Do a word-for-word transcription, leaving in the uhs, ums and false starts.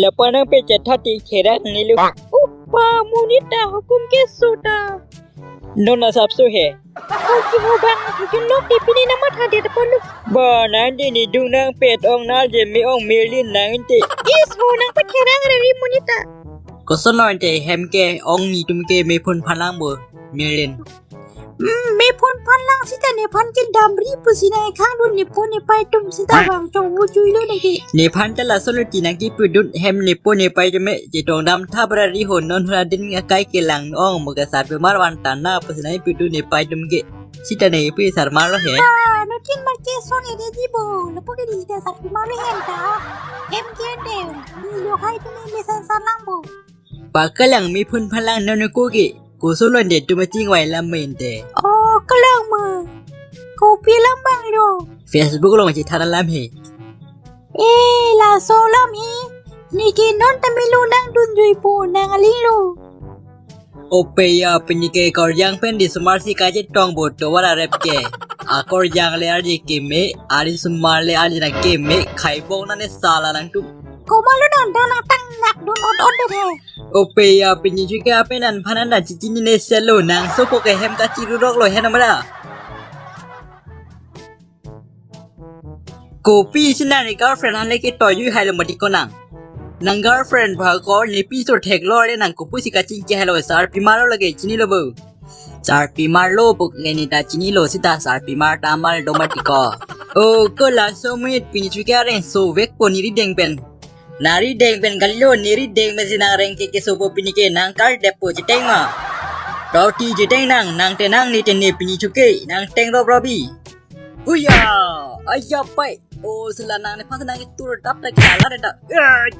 Lapu nangpet chetha ti therang nilo. Upa Monita hukum keso ta. Non asapso he. Oke ho bang, junlok di pini nangmatha det apot lo. Ba nang di nidung nangpet ong nal je me ong Merlin nang inte. Is ho nangpet therang rari Monita. Koson lo inte hem ke ong netum ke me phun phan lang bo Merlin. Hmm, me phun phan lang sita nephan ke damri pusi nang ekhang dun nepo nepei atum sita bang chong mu chui lo neke. Nephan ta laso lo ti nang kipudun hem nepo nepei atum me chetong dam tha brari ho non hura din akai kelang ong mo ke sarpimar van tana pusi nang kipudun nepei atum ke. Sita ne pi sarmar lo he. Ah, no kin mar keso ne de di bo. Lapu ke di sita sarpimar lo hem ta. Hem ke de. Ni lo hai tu ni me san san lang bo. Pakalang me phun phan lang non ko ke. Koson lo de tu maching wai lam mente. Oh, kalang ma. Kopi lam bang lo. Facebook along chethan alam he. Eh, laso alam he. Neke non ta me lo nangdun jui po nang aling lo. Ope ya pini ke korjang pen di sumar si kachetong bo tovar arep ke. Akorjang le arje keme, ari sumar le arje nang keme, khaibong nane sala nangtum. Komat lo nang dan nang tang nak dun ot ot de he. Ope ya pini chuke apen an phan an da chichini ne selo nang sopo ke hem kachirurok lo he namra. Kopi si nang ne girlfriend han le ketoijui hai lo mati ko nang. Nang girlfriend bha ko ne pi sur thek lo le nang kopi si kachingki hai lo sarpimar lo lake chini lo bo. Sarpimar lo puk ne ni ta chini lo sita sarpimar ta mal do mati ko. O ko laso minute pini chuke areng so vek po ne rideng pen. Nang rideng pen kali lo ne rideng pen si nang reng ke keso po pini ke nang kar dep po cheteng ma. Roti cheteng nang, nang te nang ne te ne pini chuke, nang teng rop robi. Uya, aya pai. O sila nang nephan nang itur dap ta kala de ta. Eh.